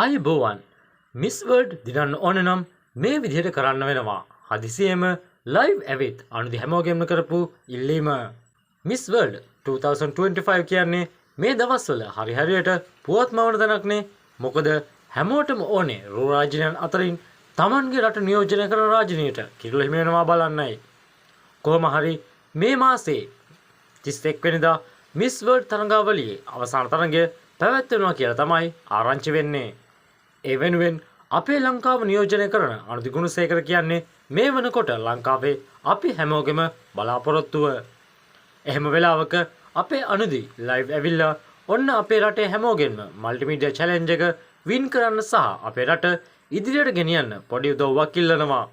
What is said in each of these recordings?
ආයුබෝවන්. Miss world දිනන්න ඕන නම් මේ විදිහට කරන්න වෙනවා. හදිසියෙම ලයිව් ඇවිත් අනුදි හැමෝගෙම කරපු ඉල්ලීම. මිස් වර්ල්ඩ් 2025 කියන්නේ මේ දවස්වල හරි හරියට පුවත් මවන තැනක්නේ. මොකද හැමෝටම ඕනේ රූ රාජිනයන් අතරින් තමන්ගේ රට නියෝජනය කරන රාජිනියට කිරුළ හිමි වෙනවා බලන්නයි. කොහොම හරි මේ මාසේ 31 වෙනිදා මිස් වර්ල්ඩ් තරඟාවලියේ අවසාන තරඟය පැවැත්වෙනවා කියලා තමයි ආරංචි වෙන්නේ. ඒ වෙනුවෙන් අපේ ලංකාව නියෝජනය කරන අනුදි ගුණසේකර කියන්නේ මේ වනකොට ලංකාවේ අපි හැමෝගෙම බලාපොරොත්තුව. එහෙම වෙලාවක අපේ අනුදි ලයිව් ඇවිල්ලා ඔන්න අපේ රටේ හැමෝගෙන්ම මල්ටිමීඩියා චැලෙන්ජ් එක වින් කරන්න සහ අපේ රට ඉදිරියට ගෙනියන්න පොඩි උදව්වක් ඉල්ලනවා.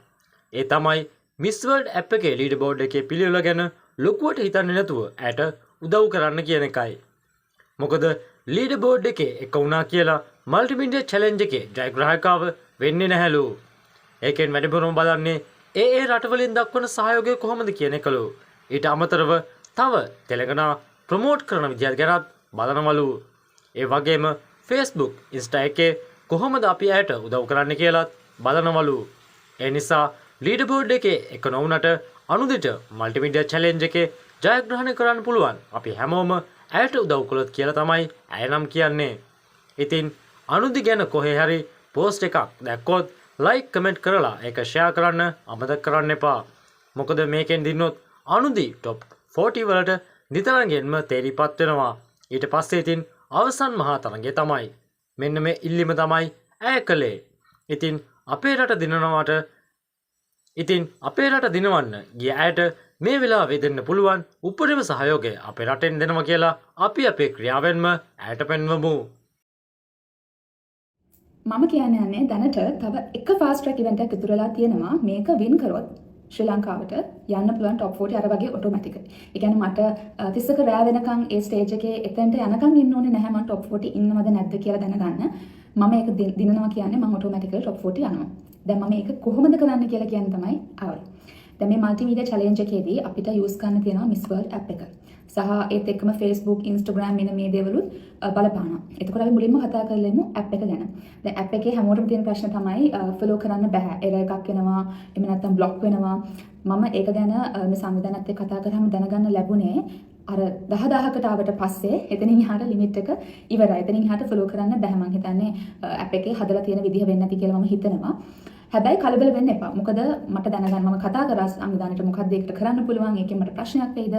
ඒ තමයි මිස් වර්ල්ඩ් ඇප් එකේ ලීඩර් බෝඩ් එකේ පිළිවෙල ගැන ලොකුවට හිතන්නේ නැතුව ඇයට උදව් කරන්න කියන එකයි. මොකද ලීඩර් බෝඩ් එකේ එක වුණා කියලා මල්ටිමීඩියා චැලෙන්ජ් එකේ ජයග්‍රාහකාව වෙන්නේ නැහැලු. ඒකෙන් වැඩිපුරම බලන්නේ ඒ ඒ රටවලින් දක්වන සහයෝගය කොහොමද කියන එකලු. ඊට අමතරව තව තෙලංගනා ප්‍රමෝට් කරන විදිහත් ගැනත් බලනවලු. ඒ වගේම Facebook, Insta එකේ කොහොමද අපි ඇයට උදව් කරන්න කියලත් බලනවලු. ඒ නිසා ලීඩර් බෝඩ් එකේ එක නොවුනට අනුදිට මල්ටිමීඩියා චැලෙන්ජ් එකේ ජයග්‍රහණය කරන්න පුළුවන් අපි හැමෝම ඇයට උදව් කළොත් කියලා තමයි ඇය නම් කියන්නේ. ඉතින් අනුදි ගැන කොහේ හරි පෝස්ට් එකක් දැක්කොත් ලයික්, කමෙන්ට් කරලා ඒක ෂෙයා කරන්න අමතක කරන්න එපා. මොකද මේකෙන් දින්නොත් අනුදි ටොප් 40 වලට නිතරගෙන්ම තේරිපත් වෙනවා. ඊට පස්සේ ඉතින් අවසන් මහා තරඟය තමයි. මෙන්න මේ ඉල්ලීම තමයි ඇය කළේ. ඉතින් අපේ රට දිනවන්න ගිය ඇයට මේ වෙලාවේ දෙන්න පුළුවන් උපරිම සහයෝගය අපේ රටෙන් දෙනවා කියලා අපි අපේ ක්‍රියාවෙන්ම ඇයට පෙන්වමු. මම කියන්න යන්නේ දැනට තව එක ෆාස්ට් ට්‍රැක් ඉවෙන්ට් එකක් ඉතුරු වෙලා තියෙනවා. මේක වින් කරොත් ශ්‍රී ලංකාවට යන්න පුළුවන් ටොප් 40 අර වගේ ඔටෝමැටිකලි. ඒ කියන්නේ මට 31 රෑ වෙනකන් ඒ ස්ටේජ් එකේ එතනට යනකන් ඉන්න ඕනේ නැහැ මං ටොප් 40 ඉන්නවද නැද්ද කියලා දැනගන්න. මම ඒක දිනනවා කියන්නේ මං ඔටෝමැටිකලි ටොප් 40 යනවා. දැන් මම මේක කොහොමද කරන්න කියලා කියන්න තමයි ආවේ. දැන් මේ මල්ටිමීඩියා චැලෙන්ජ් එකේදී අපිට යූස් කරන්න තියෙනවා මිස් වර්ල්ඩ් ඇප් එක. සහ ඒත් එක්කම Facebook, Instagram මෙන්න මේ දේවලුත් බලපානවා. එතකොට අපි මුලින්ම කතා කරලමු ඇප් එක ගැන. දැන් ඇප් එකේ හැමෝටම තියෙන ප්‍රශ්න තමයි ෆලෝ කරන්න බෑ. එරර් එකක් එනවා, එහෙම නැත්නම් බ්ලොක් වෙනවා. මම ඒක ගැන මේ සංවිධානයත් එක්ක කතා කරාම දැනගන්න ලැබුණේ අර 10,000කට ආවට පස්සේ එතනින් එහාට ලිමිට් එක ඉවරයි. එතනින් එහාට ෆලෝ කරන්න බෑ. මං හිතන්නේ ඇප් එකේ හදලා තියෙන විදිහ වෙන්නේ නැති කියලා මම හිතනවා. හැබැයි කලබල වෙන්න එපා. මොකද මට දැනගන්න මම කතා කරා සංවිධානයට මොකක්ද ඒකට කරන්න පුළුවන්, ඒකෙන් මට ප්‍රශ්නයක් වෙයිද?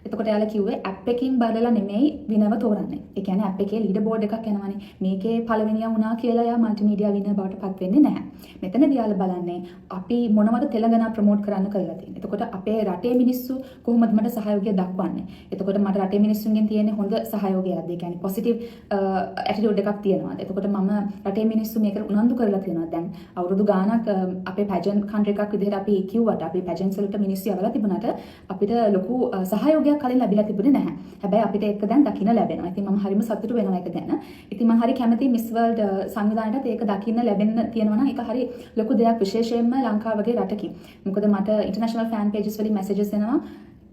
එතකොට එයාලා කිව්වේ ඇප් එකකින් බලලා නෙමෙයි විනර්ව තෝරන්නේ. ඒ කියන්නේ ඇප් එකේ ලීඩර් බෝඩ් එකක් යනවනේ. මේකේ පළවෙනියා වුණා කියලා එයා මල්ටිමීඩියා විනර් බවට පත් වෙන්නේ නැහැ. මෙතනදී එයාලා බලන්නේ අපි මොනවද තෙලංගනා ප්‍රමෝට් කරන්න කරලා තියෙන්නේ. එතකොට අපේ රටේ මිනිස්සු කොහොමද මට සහයෝගය දක්වන්නේ? එතකොට මට රටේ මිනිස්සුන්ගෙන් තියෙන හොඳ සහයෝගයක්ද? ඒ කියන්නේ පොසිටිව් ඇටිටියුඩ් එකක් තියෙනවාද? එතකොට මම රටේ මිනිස්සු මේකට උනන්දු කරලා තියෙනවා. දැන් අවුරුදු ගාණක් අපේ පැජන්ට් කන්ට්‍රි එකක් විදිහට අපි කිව්වට, අපි පැජන්ට්ස් වලට මිනිස්සු යවලා තිබුණාට අපිට ලොකු සහයෝගයක් කලින් ලැබිලා තිබුණේ නැහැ. හැබැයි අපිට ඒක දැන් දකින්න ලැබෙනවා. ඉතින් මම හරිම සතුටු වෙනවා ඒක ගැන. ඉතින් මම හරි කැමතියි මිස් වර්ල්ඩ් සංවිධානයටත් ඒක දකින්න ලැබෙන්න තියෙනවා නම් ඒක හරි ලොකු දෙයක්, විශේෂයෙන්ම ලංකාව වගේ රටකින්. මොකද මට ඉන්ටර්නැෂනල් ෆෑන් පේජස් වලින් මැසේජස් එනවා,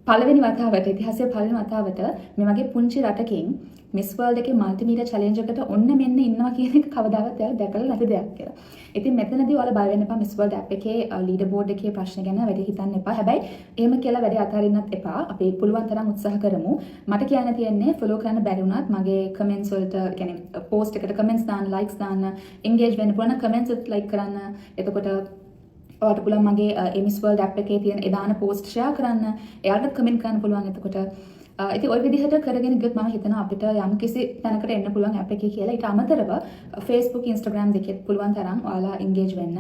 පළවෙනි වතාවට, ඉතිහාසයේ පළවෙනි වතාවට මේ වගේ පුංචි රටකින් මිස් වර්ල්ඩ් එකේ මල්ටිමීඩියා චැලෙන්ජ් එකට ඔන්න මෙන්න ඉන්නවා කියන එක කවදාවත් එයාලා දැකලා නැති දෙයක් කියලා. ඉතින් මෙතනදී ඔයාලා බය වෙන්න එපා. මිස් වර්ල්ඩ් ඇප් එකේ ලීඩර් බෝඩ් එකේ ප්‍රශ්න ගැන වැඩි හිතන්න එපා. හැබැයි එහෙම කියලා වැඩි අතහරින්නත් එපා. අපි පුළුවන් තරම් උත්සාහ කරමු. මට කියන්න තියෙන්නේ ෆලෝ කරන්න බැරි වුණත් මගේ කමෙන්ට්ස් වලට, කියන්නේ පෝස්ට් එකට කමෙන්ට්ස් දාන්න, ලයික්ස් දාන්න, එන්ගේජ් වෙන්න පුළුවන් නම් කමෙන්ට්ස් වලට ලයික් කරන්න. එතකොට ඔයාලට පුළුවන් මගේ ඒ මිස් වර්ල්ඩ් ඇප් එකේ තියෙන ඒ දාන පෝස්ට් ෂෙයා කරන්න. එයාලටත් කමෙන්ට් කරන්න පුළුවන් එතකොට. ඉතින් ඔය විදිහට කරගෙන ගියොත් මම හිතනවා අපිට යම් කිසි තැනකට එන්න පුළුවන් ඇප් එකේ කියලා. ඊට අමතරව Facebook, Instagram දෙකෙත් පුළුවන් තරම් ඔයාලා එන්ගේජ් වෙන්න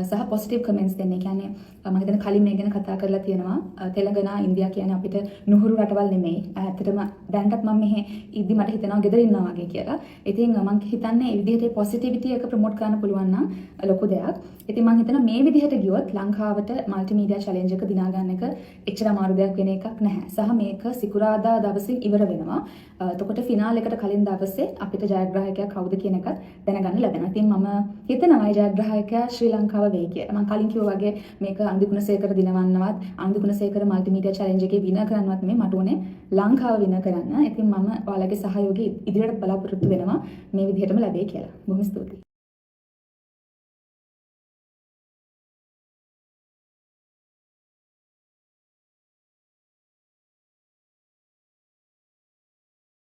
සහ පොසිටිව් කමෙන්ට්ස් දෙන්න. ඒ කියන්නේ මම හිතන්නේ කලින් මේ ගැන කතා කරලා තියෙනවා. තෙලංගනා, ඉන්දියා කියන්නේ අපිට නුහුරු රටවල් නෙමෙයි. ඇත්තටම දැනටත් මම මෙහෙ ඉද්දි මට හිතෙනවා ගෙදර ඉන්නවා වගේ කියලා. ඉතින් මම හිතන්නේ මේ විදිහට පොසිටිවිටි එක ප්‍රොමෝට් කරන්න පුළුවන් නම් ලොකු දෙයක්. ඉතින් මම හිතනවා මේ විදිහට ගියොත් ලංකාවට මල්ටිමීඩියා චැලෙන්ජ් එක දිනා ගන්න එක එච්චර අමාරු දෙයක් වෙන එකක් නැහැ. සහ මේක සිකුරාදා දවසින් ඉවර වෙනවා. එතකොට ෆිනාල් එකට කලින් දවසේ අපිට ජයග්‍රාහකයා කවුද කියන එකත් දැනගන්න ලැබෙනවා. ඉතින් මම හිතනවා මේ ජයග්‍රාහකයා ශ්‍රී ලංකාව වෙයි කියලා. මම කලින් කිව්වා වගේ මේක අනුදි ගුණසේකර දිනවන්නවත්, අනුදි ගුණසේකර මල්ටිමීඩියා චැලෙන්ජ් එකේ විනර් කරන්නවත් නෙමෙයි, මට ඕනේ ලංකාව විනර් කරන්න. ඉතින් මම ඔයාලගේ සහයෝගය ඉදිරියට බලාපොරොත්තු වෙනවා මේ විදිහටම ලැබෙයි කියලා. බොහොම ස්තුතියි.